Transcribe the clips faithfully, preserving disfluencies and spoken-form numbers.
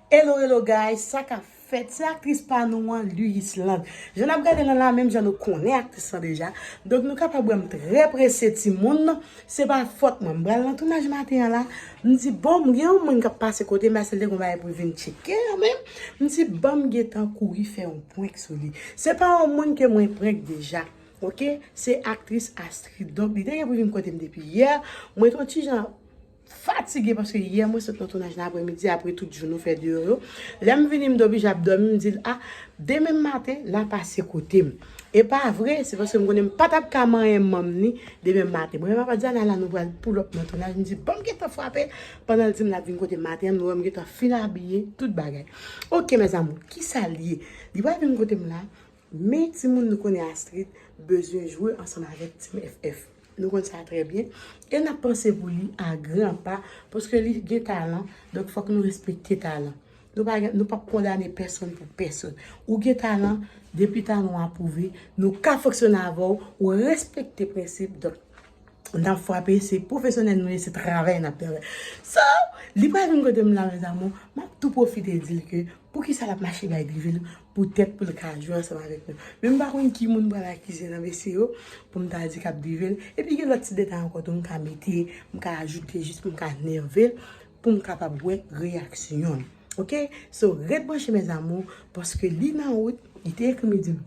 Hello, hello guys, sa k ap fèt? Se aktris pa nou an, Louislande. Jan n ap gade l la, menm jan nou konnen aktris lan deja. Donk nou kapab wè m trè prese timoun. Se pa fòt mwen. M pral nan tounaj maten an la. M di, bon, m gen yon moun k ap pase kote m, paske l te gon bagay pou l vin tcheke an menm. M di, ban m gentan kouri fè yon prank sou li. Se pa yon moun ke mwen prank deja. Oke? Se aktris Astrid. Donk, li te gen pou vin kote m depi yè. Mwen te yon ti jan fatige paske yè mwen sot nan tounaj nan aprèmidi, apre tout jou nou fè deyò yo. Lè m vini, m te oblije ap dòmi, m di l, a, demen maten, l a pase kote m. E pa vre, se paske m konnen m pa t ap ka manyen manm ni demen maten. Mwen menm ak Diana la, nou pral pull up nan tounaj, m di, ban m gentan frape, pandan l di m l ap vin kote m maten an, nou wè m gentan fin abiye, tout bagay. Oke, mes amours, kisa l ye? Li pral vin kote m la, men timoun nou konnen Astrid bezwen jwe ansanm avèk Team F F. Nou konn sa trè byen. E n ap panse pou li a gran pa, paske li gen talan, donk fòk nou respekte talan. Nou pa gen, nou p ap kondane pèsonn pou pèsonn. Ou gen talan, depi talan w apwouve, nou ka fonksyone avè w, ou respekte prensip, donk n ap frape, se pwofesyonèl nou ye, se travay n ap travay. So, li pral vin kote m la, mes amours, m ap tou pwofite di l ke poukisa l ap mache bay drive l poutèt pou l ka jwe ansanm avèk nou. Men m pa konn ki moun m pral akize nan mesye yo pou m ta di k ap drive l. Epi gen lòt ti detay ankò tou m ka mete, m ka ajoute jis pou m ka nève l, pou m kapab wè reyaksyon l. Oke? So, ret branche, mes amours, paske li nan wout, li te ekri m, li di m,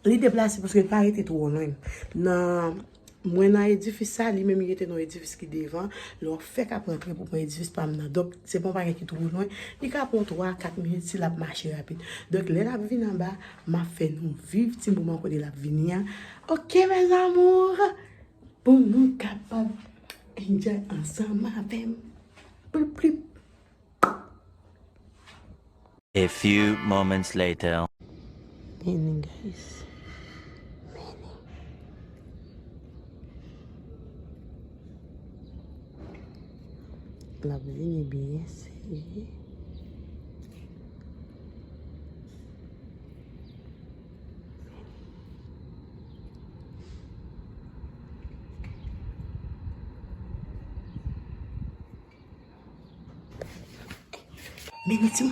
li deplase paske li pa rete twò lwen. Nan, mwen nan edifis sa, li menm li rete nan edifis ki devan. Lè w fèk ap rantre pou pran edifis pa m nan. Donk, se pa yon bagay ki twò lwen. Li ka pran twa, kat minit si l ap mache rapid. Donk, lè l ap vin anba, m ap fè nou viv ti moman kote l ap vini an. Oke, mes amours? Pou nou kapab enjoy ansanm avè m. Plip, plip. A few moments later. Many, guys. Many. L ap vini byen serye. Mini ti.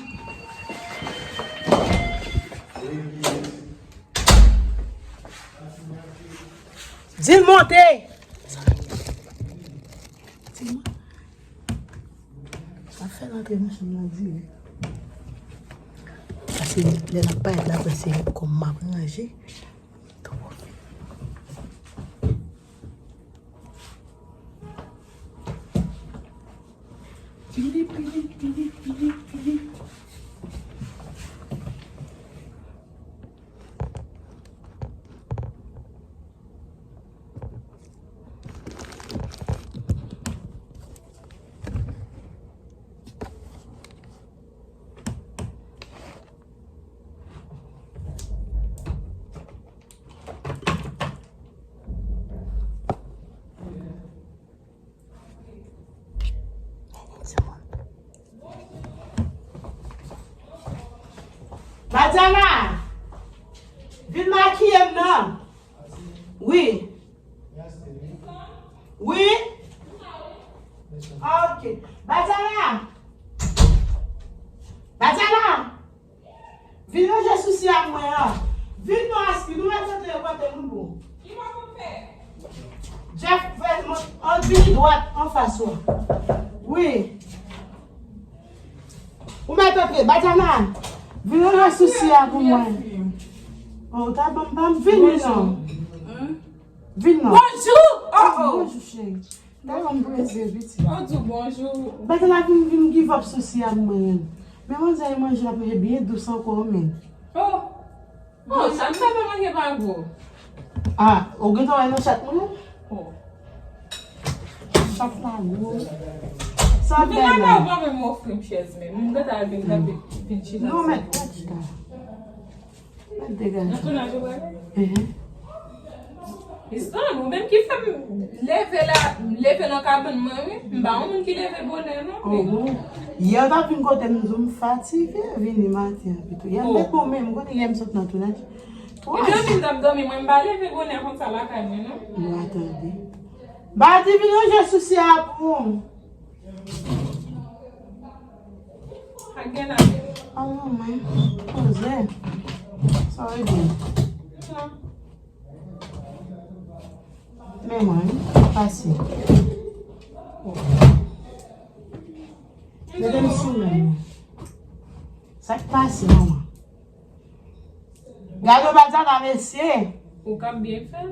Di l monte. Di l monte. M ap fè l antre nan chanm nan dirèk. Paske lè l ap parèt la, apre se kòm m ap ranje. Twò. Pili, pili, pili, pili, pili. Badiana, vin makiye m non. Wi. Wi. Ok. Badiana. Badiana. Vin ranje sousi ak mwen an. Vin non Aski, nou mèt antre yo pote moun pou. Ki bò pou m fè? Jeff, fè, an vini dwat anfas ou. Wi. Ou mèt antre. Badiana, vin ranje sousi a pou mwen. Oh, ta ban m, ban m vini non. Vin non. Bonjou! Oh, oh. Bonjou, cheri. Dayè m prese, pitit. Ou di bonjou. Bèt la vin, vin give up sousi a mwen. Men manzè e manje, l ap manje byen dous ankò, men. Oh! Oh, sa m fè pa manje pa gwo. Ah, ou gentan wè nan chat mwen? Oh. Chat la gwo. Sa bèl la. Vin la, ou pa menm ofri m chèz, men. M gentan al vin kanpe, vin chita. Non, men, pa chita. Mèt degaje. Nan tounaj ou prale? Ehe. Miston, ou menm ki fè m leve la, leve nan kabann mwen, wi. M pa yon moun ki leve bonè, non. Oho. Yè w t ap vin kote m, m di w m fatige, vini maten an pito. Yè m te bon, men m konnen yè m sot nan tounaj. Twa jou. Epi m t ap dòmi, mwen m pa leve bonè konsa lakay mwen, non. Nou atande. Badi vin ranje sousi a pou m. Gen la. Ay, manman, poze. Sa w di? Men mwen, pase. Mete m sou men. Sa k pase, manman? Gade w bat sa la, mesye. Ou k ap byen fè l.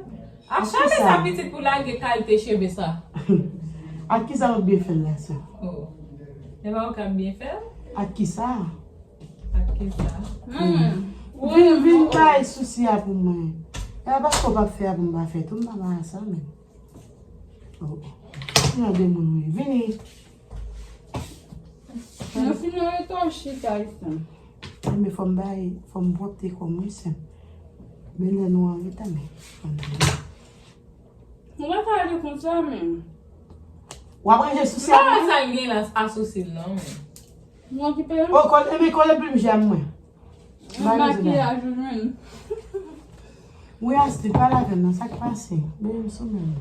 A chale sa pitit pou lage kalite cheve sa. Ak ki sa w ap byen fè l la, sè? Oh. E pa ou k ap byen fè l? Ak ki sa? Ak ki sa? Hmm. Vin, vin bay sousi a pou mwen. E pa paske w p ap fè a pou m pa fè tou, m pa bay sa menm. Oh. Ki jan de moun ou ye? Vini. Mwen fin nan reto chita isan. Men fò m bay, fò m pwòpte kò m wi, sè. Men lè nou an reta, men fò m bay. Mwen pa pale konsa, men. W ap ranje sousi a mwen? Sa l gen la, a sousi l non, men. Mwen okipe l. O, kole, men kole plim je a mwen. Makiyaj ou jwenn. Wi, Astrid, pale avè m non, sa k pase? Bebe m sou men.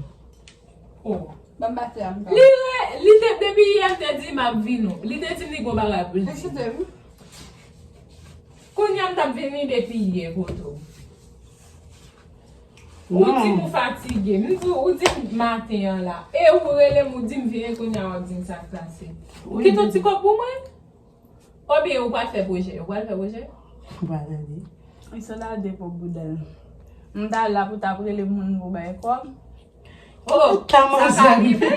Oh. Ban m pase a m ka. Li re, li te, depi yè m te di m ap vin ou. Li te di m li gon bagay pou l di. Eskize m. Kounye a m t ap vini depi yè kote w. Ou di m ou fatige. M di w, ou di m maten an la. E ou rele m, ou di m vini kounye a, w ap di m sa k pase. Ou kite yon ti kòb pou mwen? Oubyen ou pral fè pwojè? Ou pral fè pwojè? Ou pral tande. Li sou la depo boudal. M ta la pou t ap rele moun pou bay kòb. Oh, sa ka rive.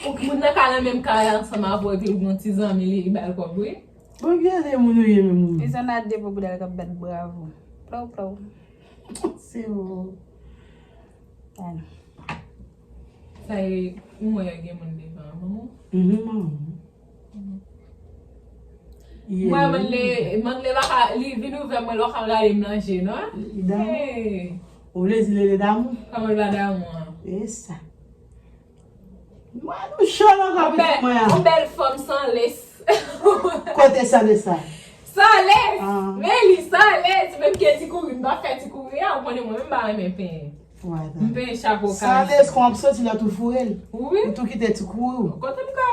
Ou moun nan ka nan menm kay ansanm avè w, epi l gen yon ti zanmi li, li ba l kòb, wi. Bon, ki jan de moun ou ye menm ou? Li sou la depo boudal k ap bat bravo. Plou, plou. Se ou. Sa e, ou wè gen moun devan an, manman? Mhm, manman. Mwen, mwen le, mwen le baka, li vin ouvè mwen, lò ka gade m nan je, non? Li damou. Ou vle di li damou? Kòman l pa damou an? E sa. Mwen nou cho nan kò pitit mwen an. Yon bèl fanm san les. Kote san les sa? San les! Men li san les, menm ke ti kouri, m pa fè ti kouri a, ou konnen mwen menm m pa renmen penyen. M penyen chapo kay. San les kon ap soti lè tou foure l. Wi. Ou tou kite ti kouri w. Kote m ka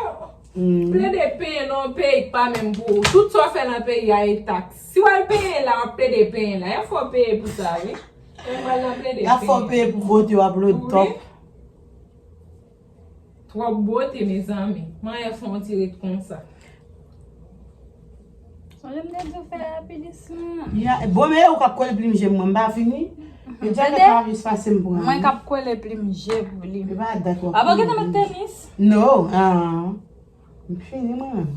plede penyen nan yon peyi k pa menm pou ou. Tout sa w fè nan peyi a e taks. Si w al penyen la, w ap plede penyen la. Y ap fè w peye pou sa, wi. Mwen pral nan plede penyen. Y ap fè w peye pou bote w ap lòd top. Twòp bote, mezanmi. Manyen fè yon ti ret konsa. Sonje m te di w fè rapidisan. Ya, bon, men ou k ap kole plim je m, mwen m pa fini. Men dja fè pa jis pase m pran. Mwen k ap kole plim je pou li. E pa dat w ap kole plim je. Apa w gentan met tenis? No, ah. M fini mwen menm.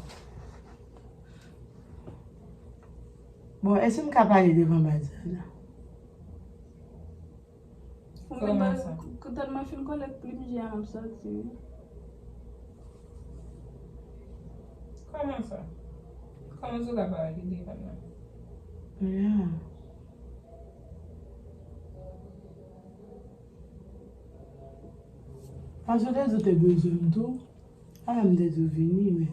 Bon, èske m ka pale devan baz la? Kòman sa? Koutan mwen fin kole plim je a, m ap sòti wi. Kòman sa? Kòman Zola pa rete devan nan? Ya. Paske w te di w te bezwen m tou. Alò m te di w vini, men.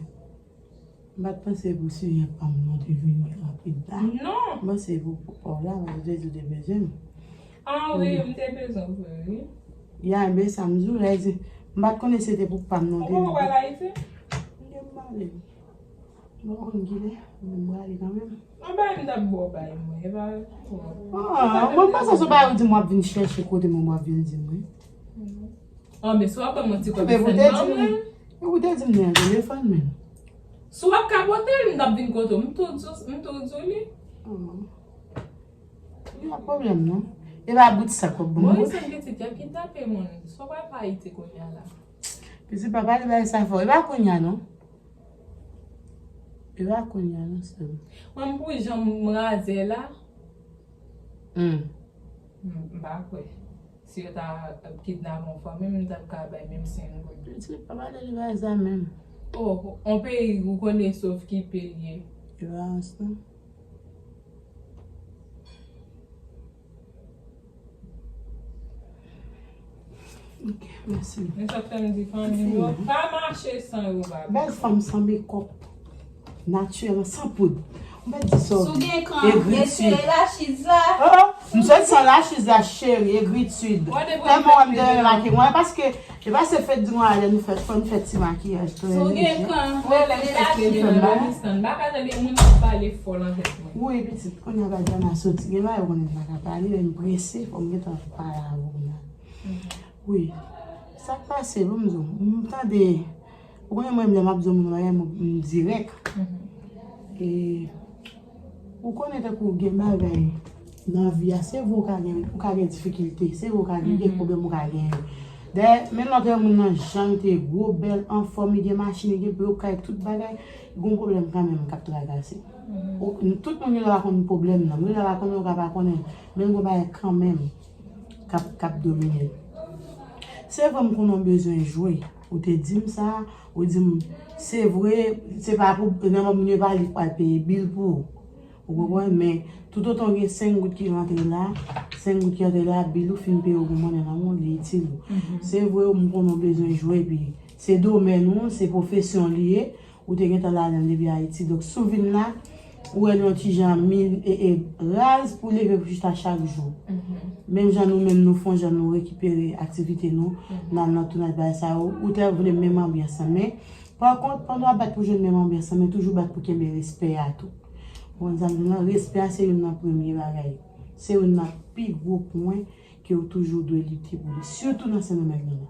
M pa t panse pou sijè pa m non te vini rapid la. Non. M panse pou, pou pa w la, paske w te di w te bezwen m. Ah wi, m te bezwen w vre, wi. Ya, men sa m di w la, e di, m pa t konnen se te pou pa m non te vini. Ou poko pral Ayiti? M gen m prale. M pa konn kilè, men m prale kanmenm. Anba m t ap ba w bay mwen, e pa. Ah, mwen panse se bagay ou di m w ap vin chèche kote mwen w ap vin di m, wi. Ah, men si w ap ban mwen ti kòb sèlman, mwen. Ou te di m nan telefòn, men. Si w ap ka pote l, m t ap vin kote w. M tou di w, m tou di w li. Gen pwoblèm, non. E pa bout sa kòb ban mwen. Moyiz an pitit, y ap kidnape moun. Si w pral pa Ayiti kounye a la. Pitit pa pale bagay sa fò. E pa kounye a, non. E pa kounye a, non, sè m. Mwen, m pou jan m razè la. Hmm. M, m pa kwè. Si yo ta kidnape yon fanmi, m t ap ka bay menm senk goud. Pitit pa pale li bay zam menm. Oh, yon peyi ou konnen sòf ki peye. Yo avans non. Ok, mèsi. Men sa k fè m di fanmi m yo pa mache san yo pa bezwen. Bèl fanm san mekòp. Natirèl, san poud. Mwen di sa. Si w gen kan, retire lachiz la. Oh, m sot san lachiz la, cheri, egritid. Tèlman wè m te remake mwen, paske e pa se fèt di mwen ale nou fè, fò n fè ti makiyaj. Si w gen kan, retire lachiz la. Baka tande moun ap pale fò nan tèt mwen. Wi, pitit, kounye a Badiana soti. Gen bagay ou konnen m pa ka pale, men m prese, fò m gentan pale avè w la. Wi. Sa k pase, ban m di w, m tande, ou konnen mwen, lè m ap di yon moun bagay, m, m dirèk. E, ou konnen tankou gen bagay nan vi a, se vre ou ka gen, ou ka gen difikilte, se vre ou ka gen kèk pwoblèm ou ka genyen. Dayè, men lòt moun nan jan l te gwo, bèl, anfòm, li gen machin, li gen biwo, kay, tout bagay, gon pwoblèm kanmenm k ap trakase. Ou, tout moun genlè pa konn pwoblèm nan, genlè pa konnen, ou ka pa konnen, men gon bagay kanmenm k ap, k ap domine l. Se vre m konnen w bezwen jwe. Ou te di m sa, ou di m, se vre, se pa pou, nan moun yo pa li k pral peye bil pou ou. Ou konprann? Men, toutotan w gen senk goud ki rantre la, senk goud ki rantre la, bil ou fin peye w gon monnen nan men w, li itil ou. Se vre, m konnen w bezwen jwe, epi se domèn ou, se pwofesyon li ye, ou te gentan ladan l depi Ayiti. Donk, si w vin la, ou wè l yon ti jan min, e, e, raz pou leve pou chita chak jou. Menm jan nou menm nou fè yon jan nou rekipere aktivite nou, n al nan tounaj bagay sa yo, ou te vle menm anbyans lan. Men, pa kont, pandan w ap bat pou jwenn menm anbyans lan, men toujou bat pou kenbe respè a tou. Ou konn sa m di w lan, respè a se youn nan premye bagay. Se youn nan pi gwo pwen ke w toujou dwe lite pou li, sitou nan Sendomeng lan.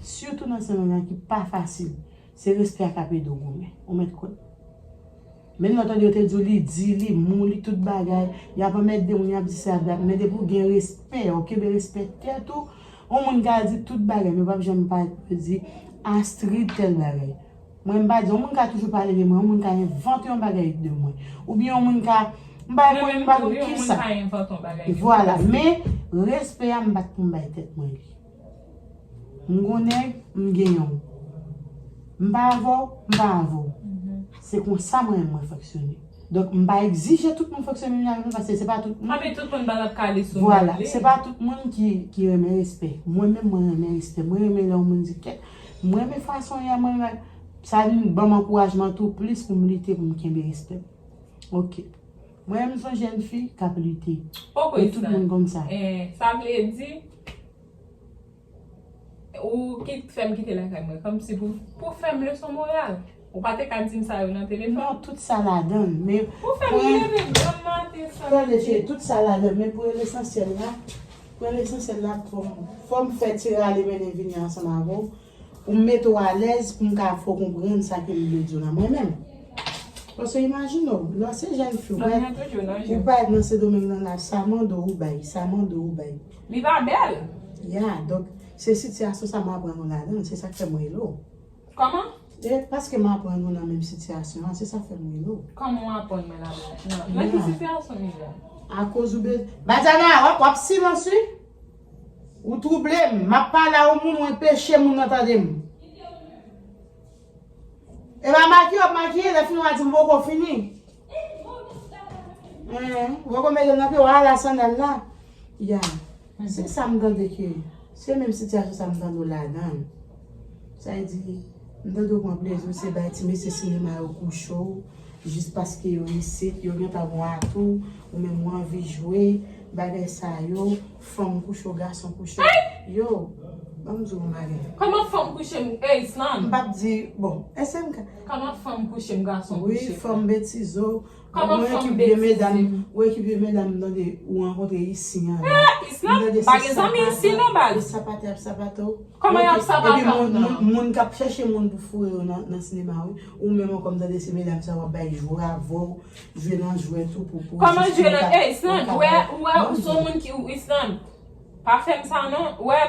Sitou nan Sendomeng lan ki pa fasil. Se respè a k ap ede w goumen. Ou mèt kwè. Men lè w tande yo te di w li di, li mou, li tout bagay. Y ap anmède moun, y ap di sa, y ap dat. Men depi w gen respè, w kenbe respè tèt ou, yon moun ka di tout bagay, men w p ap janm pa di Astrid tèl bagay. Mwen, m pa di, yon moun ka toujou pale de mwen, yon moun ka envante yon bagay de mwen. Oubyen yon moun ka, m pa konn, m pa konn kisa. Vwala, men respè a, m bat pou m bay tèt mwen li. M gon nèg, m genyen w. M pa avè w, m pa avè w. Se konsa mwen menm mwen fonksyone. Donk, m pa egzije tout moun fonksyone menm jan avè m, paske se pa tout moun. Anben tout moun pa t ap kale sou moun. Vwala, se pa tout moun ki, ki renmen respè. Mwen menm, mwen renmen respè. Mwen renmen lè yon moun di kèt. Mwen renmen fason y a, mwen renmen. Sa vin ban m ankourajman tou plis pou m lite, pou m kenbe respè m. Oke. Mwen menm, se yon jèn fi k ap lite. E tout moun konn sa. Sa vle di, ou ki fè m kite lakay mwen, kòmsi pou, pou fè m leson moral. Ou pa te ka di m sa yo nan telefòn? Non, tout sa ladan l, men pou fè m leve granm maten san mete. Tande, cheri, tout sa ladan l, men pou lesansyèl la, pou lesansyèl la, fò m, fò m fè ti rale mennen vini ansanm avè w, pou m mete w alèz, pou m ka fè w konprann sa ke m vle di w la, mwen menm. Paske imajine w, lè w se jèn fi, ou parèt, ou parèt nan Sendomeng lan la, sa mande w, ou bay, sa mande w, ou bay. Li pa bèl. Ya, donk, se sitiyasyon sa m aprann ou ladan l, se sa k fè m rele w. Kòman? E paske m aprann ou nan menm sitiyasyon an, se sa k fè m rele w. Kòman w aprann mwen ladan? Nan, nan ki sitiyasyon m ye la? Akoz ou be-, Badiana, w ap, w ap silans, wi. Ou twouble m, m ap pale a yon moun, ou anpeche moun nan tande m. E pa makiye w ap makiye, lè fini w a di m poko fini. Hein, ou poko mete l nan pye w, ala sandal la. Ya. Se sa m tande ke, se menm sitiyasyon sa m tande w ladan l. Sa vle di, m tande w pran plezi w se bay ti mesye sinema yo kouche w, jis paske yo isit, yo gentan gon atou, ou menm ou anvi jwe, bagay sa yo, fanm kouche w, gason kouche w. Yo, ban m di w yon bagay. Kòman fanm kouche m? Ey, Islam. M p ap di, bon, èske m ka. Kòman fanm kouche m, gason kouche m? Wi, fanm betize w. Kòman fanm betize m? Ou ekip de medam, ou ekip de medam, m tande ou rankontre isi an la. Eh, Islam, pa gen zanmi isi non, baz. Sapate ap sapate w. Kòman y ap sapate m nan? Epi moun, moun, moun k ap chèche moun pou foure yo nan, nan sinema, wi. Ou menm ankò, m tande se medam sa w ap bay jwe avè w, jwe nan jwèt ou pou, pou. Kòman jwe nan, ey, Islam, ou wè, ou wè, ou se yon moun ki, ou, Islam, pa fè m sa non, ou wè,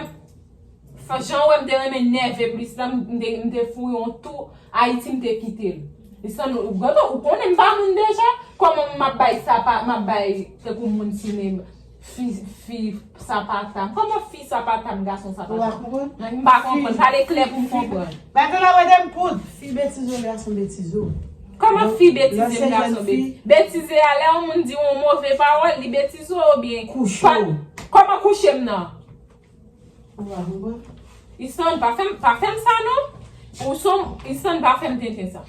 jan w wè m te renmen nève plis la, m te, m te foure yon tou Ayiti, m te kite l. Islam, ou, ou konnen m pa moun deja, kòman m ap bay sapa, m ap bay, tankou moun sinema. Fi, fi sapata m. Kòman fi sapata m, gason sapata m? Ou pa konprann? M pa konprann. Pale klè pou m konprann. Mete nan wede m poud. Fi betize w, gason betize w. Kòman fi betize m, gason betize? Betize a, lè yon moun di w yon move pawòl, li betize w oubyen? Kouche w. Kòman kouche m nan? Ou pa konprann? Isan, pa fè m, pa fè m sa non. Ou son, Isan, pa fè m tenten sa.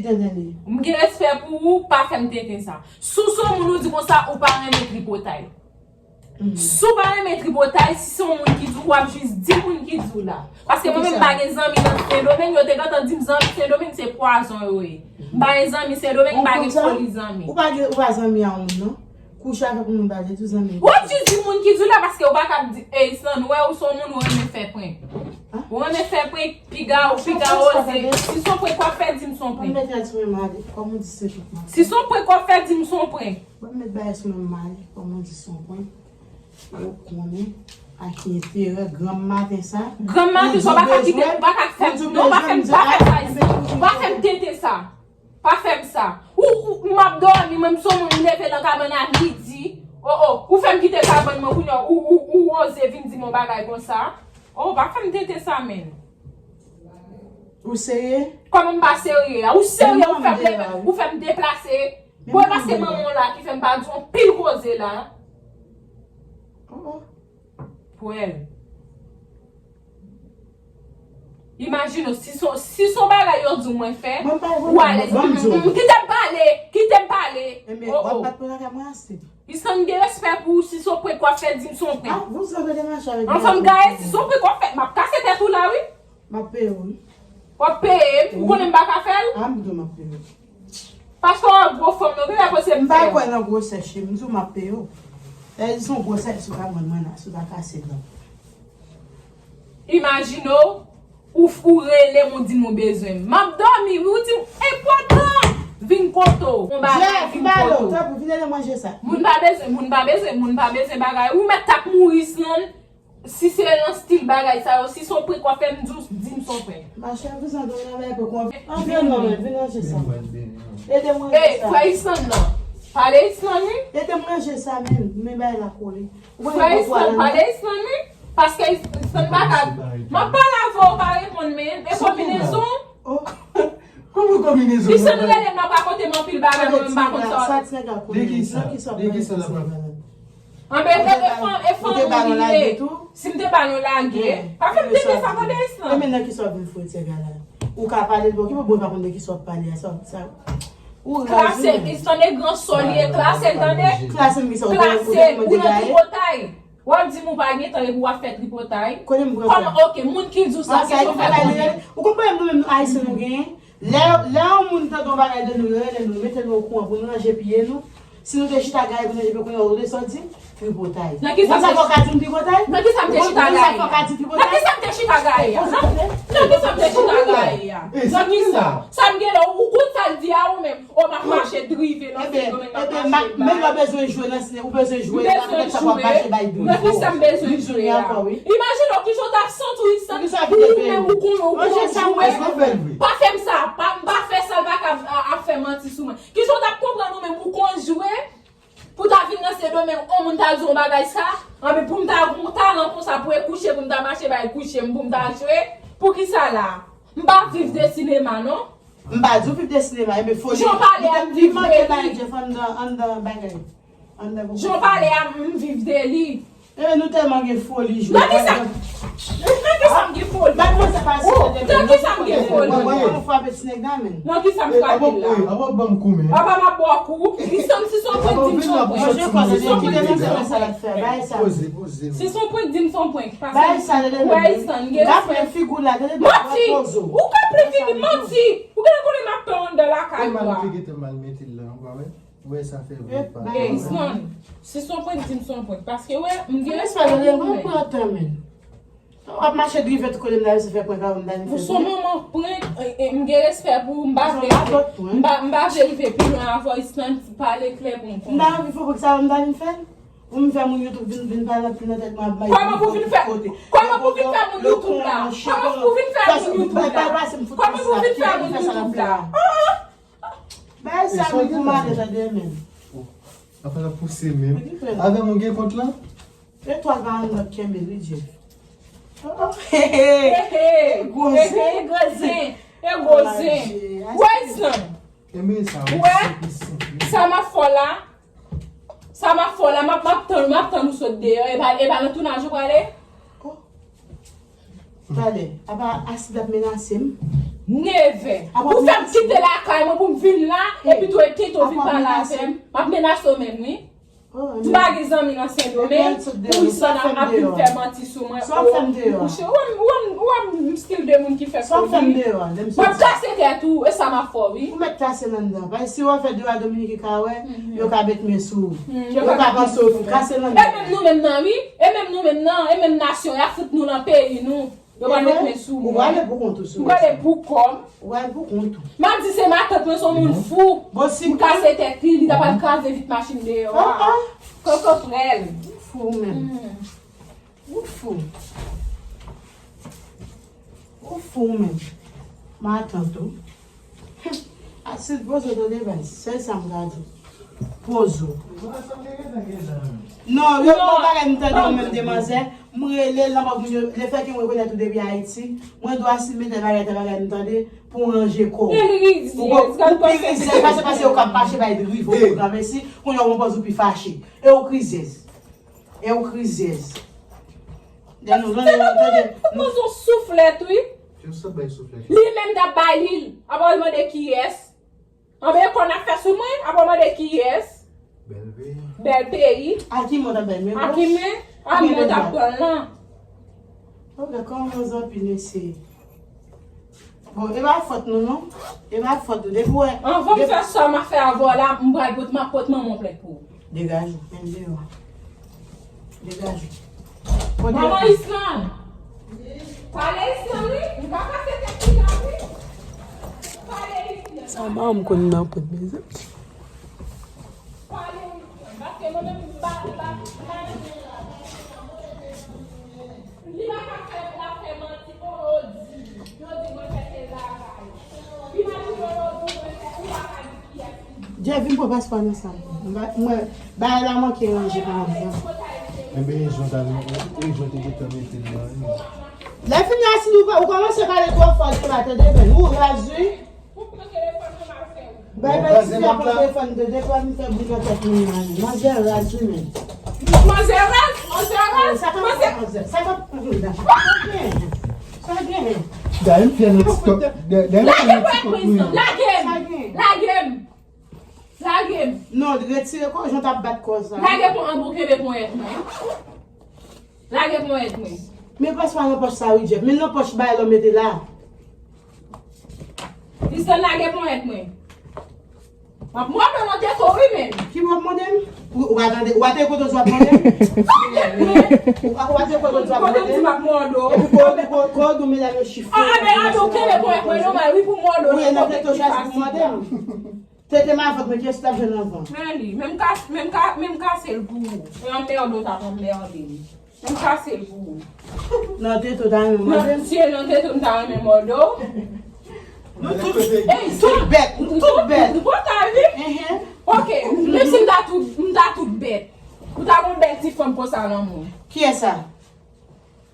M gen respè pou ou, pa fè m tenten sa. Si w se yon moun ou di konsa, ou pa renmen tripotay. Si w pa renmen tripotay, si se yon moun ki di w, w ap jis di moun ki di w la. Paske mwen menm m pa gen zanmi nan Sendomeng, yo te gentan di m zanmi Sendomeng se pwazon yo ye. M pa gen zanmi Sendomeng, m pa gen foli zanmi. Ou pa gen, ou pa zanmi a yon moun non. Kouche avèk moun pa vle di w zanmi. W ap jis di moun ki di w la paske ou pa kab di, ey, Islande, ou wè ou se yon moun ou renmen fè prank. Ou renmen fè prank, piga, ou piga oze. Si se yon prank w ap fè, di m se yon prank. Mwen mèt rèd sou mwen male, kòman w di se tout mwen. Si se yon prank w ap fè, di m se yon prank. Mwen mèt bagay sou mwen male, kòman w di se yon prank. Ou konnen, a ki enterè, granm maten sa. Granm maten sa, ou pa ka kite, ou pa ka fè m, non, pa fè m, pa fè m sa, pa fè m tenten sa. Pa fè m sa. Ou, ou, m ap dòmi, mwen m se yon moun m leve nan kabann a midi. O, o, ou fè m kite kabann mwen kounye a, ou, ou, ou oze vin di m yon bagay konsa. O, pa fè m tenten sa, menn. Ou serye? Kòman m pa serye a? Ou serye, ou fè m leve, ou fè m deplase. Bon, e paske manman w la ki fè m pa di yon pil koze la. O, o. Pwèl. Imajine w, si se, si se yon bagay yo di w mwen fè, ou alèz. Kite m pale, kite m pale. Enben, w ap bat mwen lakay mwen ase. Islande, m gen respè pou ou, si se yon prank w ap fè, di m se yon prank. Anfen, m gaye, si se yon prank w ap fè, m ap kase tèt ou la, wi. M ap peye w, wi. W ap peye m? Ou konnen m pa ka fè l? A, m di w m ap peye w. Paske w yon gwo fanm, non, genlè panse m fè. M pa kwè nan gwosè, cheri. M di w m ap peye w. Lè di se yon gwosè, si w ta mòn mwen la, si w ta kase dan. Imajine w, ou, ou rele m, ou di m ou bezwen m. M ap dòmi, wi, ou di m enpòtan. Vin kote w. Yon bagay, vin kote w. Tanpri, vin ede manje sa. Moun pa bezwen, moun pa bezwen, moun pa bezwen bagay. Ou mèt t ap mouri, Islande. Si se nan stil bagay sa yo, si se yon prank w ap fè m, di w, di m se yon prank. Machè, vin sa, donn nan bay prank w ap fè. Anfen non, men, vin ranje sa. Ede m ranje sa. Ey, frè Islande nan. Pale Islande, wi. Ede m ranje sa, men, men bay la kole. Frè Islande, pale Islande, wi. Paske Islande pa ka. M ap pale avè w, ou pa reponn, men. E konbinezon. Kòman konbinezon? Islande rele m nan pa kote m anpil bagay, mwen, m pa konn sa. Sa ti nèg la konnen. De ki sa? De ki sa l ap pale? Anben, e, e fanm, e fanm ou li ye. Si m te ba nou lage, pa fè m tenten sa, tande, Islande. Enben, nan ki sa w vin foure ti nèg la la? Ou ka pale l, bon, ki bon, bon, pa konn de ki sa w ap pale a, sa, sa. Ou raz, wi, men. Klase, Islande, gran sò li ye, klase l, tande. Klase m ki sa, ou konnen, ou konnen mwen degaye. Ou nan tripotay. W ap di m ou pa gen tan epi w ap fè tripotay. Konnen m pran tan. Kòman, oke, moun ki di w sa, ki sa w fè konnen? Ou konprann nou menm nou Ayisyen nou genyen? Lè, lè yon moun tande yon bagay de nou, yo rele nou, yo mete nou okouran pou nou ranje pye nou. Si nou te chita gaye pou nou ranje pye, kounye a ou te sòti, tripotay. Nan ki sa m te, ou konn sa fè w ka di m tripotay? Nan ki sa m te chita gaye a? Nan ki sa m te chita gaye a? Nan ki sa m te chita gaye a? Nan ki sa? Sa m gen la, ou konn sa l di a ou menm? O, m ap mache drive nan Sendomeng, m ap mache bay. Menm lè w bezwen jwe nan sine, ou bezwen jwe, m bezwen jwe. Nan ki sa m bezwen jwe a? Imajine w kijan w t ap santi w, Islande, pou ou menm ou konnen ou konn jwe. Pa fè m sa, pa, m pa fè sa, l pa ka ap, ap fè manti sou mwen. Kijan w t ap konprann ou menm ou konn jwe, pou w ta vin nan Sendomeng, yon moun ta di w yon bagay sa, anben pou m ta gen yon talan konsa pou e kouche, pou m ta mache bay kouche m, pou m ta jwe, poukisa la? M pa viv de sinema, non. M pa di w viv de sinema, enben foli. Jan w pale a, m viv de li. Jeff anndan, anndan bagay. Anndan. Jan w pale a, m viv de li. Enben nou tèlman gen foli jwe. Nan ki sa? Nan ki sa m gen foli? Bay mwen sa pase. Nan ki sa m gen foli? Mwen frape ti nèg la, men. Nan ki sa m frape l la? Apa ban m kou, men. Apa m ap ba w kou? Islande, si se yon prank, di m se yon prank. Si se yon prank, di m se yon prank. Bay sa. Poze, poze. Si se yon prank, di m se yon prank. Bay sa, tande, men. Wè, Islande, gen respè. Ka plen figi w la, tande, poze w. Manti! Ou ka plen figi m, manti! Ou genlè konnen m ap pè w anndan lakay ou a. Ou gentan mal mete l la, ou pa wè? Ou wè sa fè vre pa. Ey, Islande, si se yon prank, di m se yon prank. Paske, wè, m gen respè pou ou, men. Pran tan, men. W ap mache drive tout kote m ta resi fè prank avè w, m ta vin fè prank. Ou se yon manman prank, e, e, m gen respè pou ou, m pa vle rive, m pa, m pa vle rive pi lwen avè w, Islande, pale klè pou m konnen. M ta anvi fè prank sa, m ta vin fè l. Ou vin fè moun YouTube vin, vin pale anpil nan tèt mwen, ap bay. Kòman pou vin fè, kòman pou vin fè moun YouTube la? Kòman pou vin fè moun YouTube la? Kòman pou vin fè moun YouTube la? Bay sa, men pou mare tande, men. Apa l ap pouse menm. Avè m ou gen kont lan? Etwal pa anndan kenbe li, Jeff. Oh, he, he. He, he. Gwo zen. He, he, gwo zen. He, gwo zen. Wè, Islande. Enben sa, wi, senp, senp, senp. Sa m ap fè w la, sa m ap fè w la, m ap, m ap tann, m ap tann ou sot deyò, e pa, e pa nan tounaj ou prale? Oh. Talè, apa Asid ap menase m. Nevè. Ou fè m kite lakay mwen pou m vin la, epi tou e kite w vin pale avè m. M ap menase w menm, wi. M pa gen zanmi nan Sendomeng pou Wisana ap vin fè manti sou mwen. O, m kouche. Ou wè m, ou wè m, ou wè m stil de moun ki fè kouri. M ap kase tèt ou, e sa m ap fè w, wi. Ou mèt kase l anndan. Paske si w ap fè deyò a, Dominique ka wè, yo ka met men sou ou. Yo ka panse w fou. Kase l anndan. E menm nou menm nan, wi. E menm nou menm nan, e menm nasyon, y ap fout nou nan peyi nou. Yo pral met men sou mwen. Ou prale pou kont ou sou. M prale pou kò m. Ou prale pou kont ou. M ap di se matant mwen, se yon moun fou. M kase tèt li, li ta pral kraze vit machin deyò a. Koko prèl. Ou fou menm. Ou fou. Ou fou menm. Matant ou. Asid pozo tande baz, sèl sa m ka di. Pozo. Non, yo bon bagay m tande yo menm demanzè. M rele l nan pòt moun yo, lefètke m rekonèt ou depi Ayiti, mwen dwe asid mete bagay, tè bagay m tande, pou w ranje kò w. Ou pi rizyèz, pase pase yo k ap mache bay drivo pou granmesi, kounye a w pran pòz ou pi fache. E w k rizyèz. E w k rizyèz. Dènye, dènye, tande. Ou pran yon souflèt, wi. Ki souflèt bay souflèt? Li menm t ap bay li l. Apre l mande kiyès. Anben, kò n ap fè sou mwen, apre l mande kiyès. Bèl peyi. Bèl peyi. A ki men w t ap bay men? A ki men? A men w t ap pran l lan. Ok, kòman zanpi mesye? Bon, e pa fòt nou non. E pa fòt nou. Depi w wè. Anvan m fè sa m ap fè avè w la, m pral pot, m ap pot manman w plent pou ou. Degaje w, men deyò. Degaje w. Manman Islan. Pale Islan, wi. Li pa kase tèt li la, wi. Pale Islan. Sa ba m konn nan pot, mezanmi. Pale Islan. Paske mwen menm, m pa, m pa, m pa renmen la. Li pa ka fè, la fè manti. O, yo di, yo di mwen fè se lakay. Imajine yo di mwen fè, ou pa ka di kiyès ki di. Jeff, vin pran paswa nan sa. Mwen, bagay la manke ranje pa anvan. Enben, e jan ta, e jan te gentan mete l nan, wi. Lè fini a, si nou pa, ou kòmanse pale twò fò, li pa tande, men ou raz, wi. Bay, bay, si a pran telefòn de, de twa, m fè bri nan tèt moun nan. Manzè raz, wi, men. Manzè raz, manzè raz, sa ka manzè. Sa ka, sa gen. Sa gen. Dayè m fè nan TikTok. Dayè m fè nan TikTok, wi. Lage m, lage m. Lage m. Non, retire kò, jan w t ap bat kò sa. Lage pon, an bon, kenbe ponyèt mwen. Lage ponyèt mwen. Men paswa nan pòch sa wi, Jeff. Men nan pòch bagay la w mete la. Lisandra, lage ponyèt mwen. M ap mòde w nan tete w wi menm. Ki w ap mòde m? Ou, ou pa tande, ou pa tande kote w di w ap mòde m? Ou pa, ou pa tande kote w di w ap mòde m? Kote w di m ap mòde w? Epi kote, kote, kote w di medam yo chifre. Ah, men an tou kenbe ponyèt mwen nòmal wi pou m mòde w. Wi, nan tete w chwazi pou mòde m. Tete mavant mwen, kiyès ki t ap jwenn anvan? Men li, men m ka, men m ka, men m kase l pou ou. E anmède w t ap anmède m. Men m kase l pou ou. Nan tete w ta renmen mòde m? Si e nan tete m ta renmen mòde w. Nou tout, tout bèt, nou tout bèt. Nou pòtay wi. Ok, menm si m ta tout, m ta tout bèt. Ou ta gon bèl ti fanm konsa nan mwen. Kiyès sa?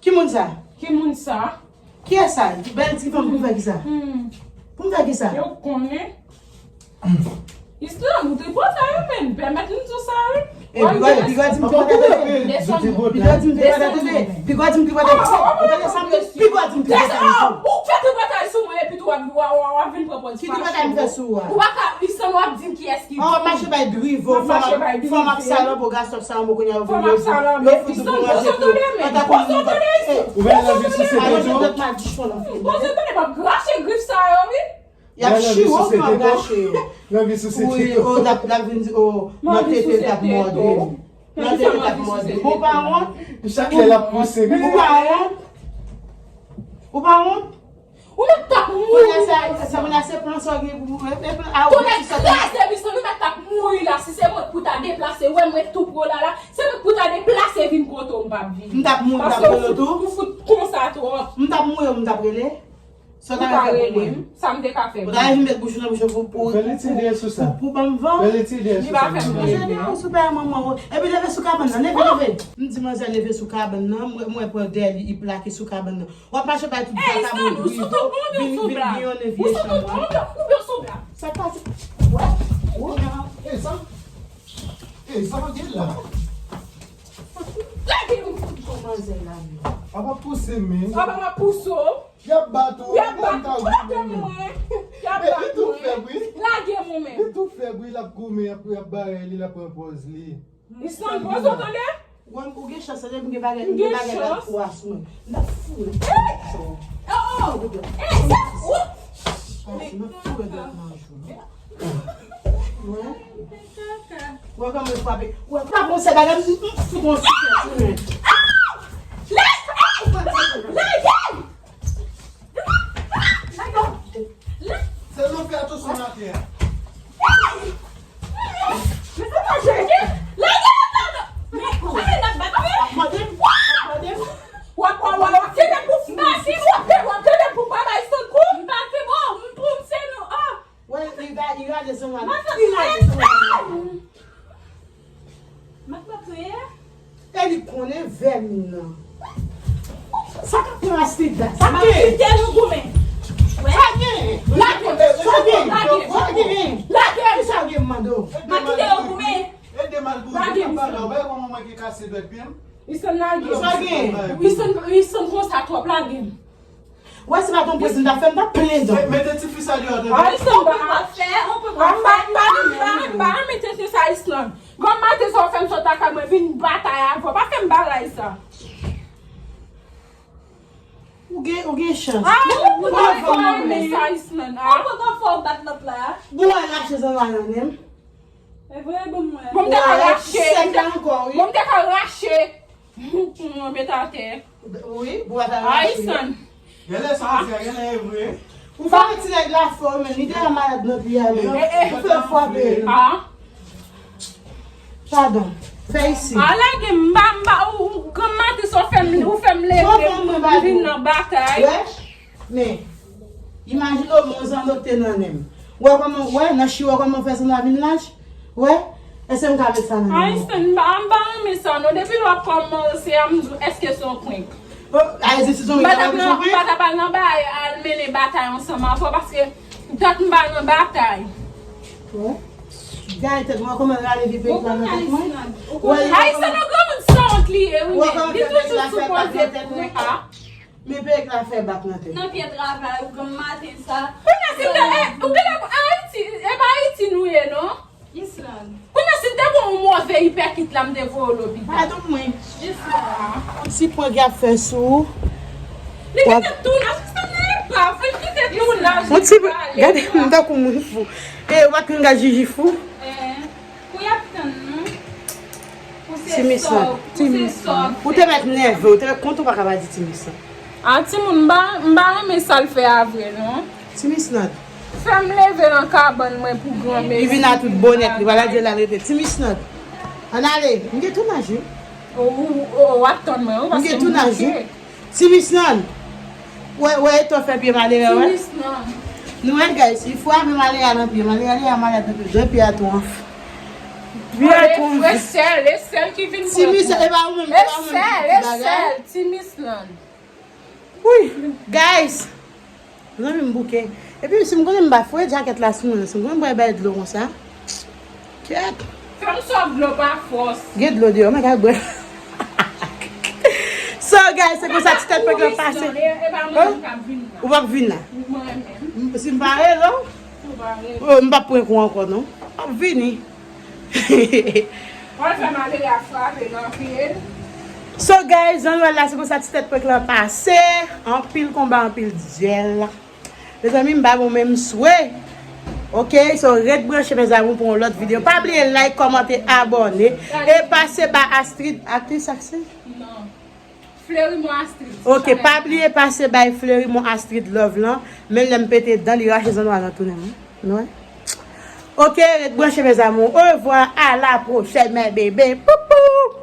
Ki moun sa? Ki moun sa? Kiyès sa? Bèl ti fanm pou m fè kisa? Hmm. Pou m fè kisa? Yo konnen. Islam, ou te pòtay ou menm, pèmèt m di w sa wi. E, Piga, Piga di m te pòtay tande. Piga di m te pòtay tande. Piga di m te pòtay. Ou tande sa m di? Piga di m te pòtay. Ou fè tripotay sou mwen epi tou w ap, w ap, w ap vin pran pòz. Ki tripotay m fè sou ou a? Ou pa ka, Islam, w ap di m kiyès ki. An w ap mache bay drivo, fanm ap, fanm ap salòp, ou gason ap salòp, kounye a yo vin yo di, yo fout ou pou manje tou. An tankou moun. Ou vin nan vi sou sete tou. Poze tande, m ap krache grif sa yo wi. Y ap chiwo ou m ap krache yo. Nan vi sou sete tou. Wi, o, l ap, l ap vin di, o, nan tete l t ap mòde m. Nan tete l t ap mòde m. Ou pa wont? Chak lè l ap pouse m. Ou pa wont? Ou pa wont? Ou mèt t ap mouri. Kounye a sa, sa kounye a se plan sa w gen pou, e, e plan a ou. Tonè kraze Wisson, ou mèt t ap mouri la. Si se mwen k pou ta deplase, ou wè mwen tou pre w la la, se mwen k pou ta deplase vin kote w, m p ap vini. M t ap mouri, m t ap rele w tou. Paske ou fout, ou fout konsa twòp. M t ap mouri, m t ap rele. Sa w ta rele m? Sa m te ka fè? Ou ta vin met bouch ou nan bouch pou, pou, pou, pou ban m van? Li pa fè m van. Manzè deyò sou pè manman w. Epi leve sou kabann nan, leve, leve. M di manzè leve sou kabann nan, mwen, mwen pran dèyè li, li plake sou kabann nan. W ap mache bay tout vakabon drivo, vin, vin miyonnen vye chanm mwen. Sa k pase? Wè? Wè? E sa? E sa w gen la? Lage m fout gon manzè la menm. Papa pouse men. Papa m ap pouse w. Y ap bat ou, y ap bat ou, lage mwen. Y ap bat mwen. Lage mwen menm. Li tou fèb, wi, l ap goumen, y ap, y ap bare li, l ap pran pòz li. Islande, poze w tande. Ou gen chans, tande, m gen bagay, m gen bagay la pou asou mwen. M ap foure. Oh, oh. N ap foure dòt nan jou. Wè kòman l frape. Wè, pa pran se bagay, m fout yon ti tèt sou mwen. Lage! Lage! Se nou fè atò sou maten an. Men se pa jwe. Lage! Men ale n ap bat. Mande m, mande m. W ap, w ap, w ap tande pou m bati, w ap, w ap tande pou m pa bay sot kou. M pa fè bon, m pou m se nou. Oh! Wè, li ba, li rale zanmwa. Li rale zanmwa. Mak ap kriye. E li konnen vèmin nan. Sa k ap pran Astrid la? Sa k gen? Kite nou goumen. Sa gen? Lage. Sa gen? Lage. Sa gen? Lage. Ki sa gen, m mande w? M ap kite yo goumen. Ede m al bouze, papa la, w pa wè kòman mwen ki kase dwèt pye m? Islande, lage. Sa gen? Islande, Islande konsa twòp, lage m. Wè, si pa t yon prez m t ap fè, m t ap plen dan. Mete tifi sa deyò, tande. Ay, sa m pa fè, on pe pa fè. M pa, m pa, m pa, m pa renmen tenten sa, Islande. Granm maten sa, w fè m sot lakay mwen, vin batay avè w. Pa fè m bagay sa. Ou gen, ou gen chans. Ah, ou pa renmen sa, Islande, ah. Ou pa fè w bat lòt la. Bon, al rache zanmay nan men m. E vre, bon, mwen. Bon, m te ka rache. Sèk la ankò, wi. Bon, m te ka rache. Mwen met atè. Wi, bwa ta rache. Ayisyen. Genlè sa w di a, genlè e vre. Ou fè ti nèg la fò, men li te la malad nan pi a, men. Ou fè l frape. Ah. Padon. Fè isi. A lage m, m pa, m pa, ou, ou granm maten sa w fè m, ou fè m leve, m vin nan batay. Wè? Men, imajine w, men zanno k te nan nen m. Wè kòman, wè, nan chi, wè kòman w fè zanno a vin lach? Wè? Èske m ka met sa nan nen m? Ayisyen, m pa, m pa renmen sa, non. Depi lè w ap kòmanse a, m di w, èske se yon prank? Oh, Ayisyen, si zonbi ta pa bezwen prank? M pa t ap al nan bay, al mennen batay ansanm avè w, paske dat m pa nan batay. Wè? Gade tèt mwen, kòman l rale vye pèk la nan tèt mwen? Ayisyen, yon granmoun sanwont li ye, wi, men li toujou sou koze pou mwen, a. Men pèk la fè bak nan tèt. Nan pye travay ou granm maten sa. Kounye a si m te, eh, ou genlè Ayiti, e pa Ayiti nou ye, non? Islande. Kounye a si m te pran yon move ipèkit la, m te voye w lopital. Padon mwen. Islande. Yon ti prank y ap fè sou ou. Li kite tounaj, Islande, nan epav, li kite tounaj. Yon ti prank, gade m tankou moun fou. E, ou pa t konn gad Jiji fou? Eh. Pou y ap tann nou. Pou se sòk, pou se sòk. Ou te mèt nève, ou te mèt kontan, ou pa ka pa di Timis lan. A, timoun, m pa, m pa renmen sa l fè a vre, non. Timis lan. Fè m leve nan kabann mwen pou granmesi. Li vin a tout bonèt, li pa la di l al rete. Timis lan. Ann ale, m gen tounaj, wi. Ou, ou, ou, w ap tann mwen, wi, paske m gen tounaj, wi. Timis lan. Wè, wè, etan w fè pye malere, wè. Timis lan. Nou wè, guys, li frape malere a nan pye. Malere a malad nan pye. Jan pye a tou anf. Pye a tou anf. E sèl, e sèl ki vin pran kou. Timis, e pa ou menm, e pa ou menm ki di bagay. E sèl, e sèl, Timis lan. Wi, guys. Zanmi m bouke. Epi si m konnen m pa foure djakèt la sou mwen, si m konnen m pral bay dlo konsa. Kèt. Fè m sòf dlo pa fòs. Gen dlo deyò, mwen ka bwè. So, guys, se konsa ti tèt prank lan pase. Ou p ap vin la. Mwen menm. Si m pa rele w, oh, m p ap prank ou ankò, non. M ap vini. Pral fè malere a frape nan pye l. So, guys, jan nou wè la, se konsa ti tèt prank lan pase. Anpil konba, anpil dyèl. Mezanmi, m ba nou menm swè. Ok, so ret branche, mes amours, pou yon lòt videyo. Pa bliye like, kòmante, abòne. E pase bay Astrid, aktris, aktris? Non. Fleurimont Astrid. Ok, pa bliye pase bay Fleurimont Astrid love lan. Menm lè m pete dan, li rache zanno a nan tounen m. Nou wè? Ok, ret branche, mes amours. Au revoir, à la prochaine, mes bébés. Poupou!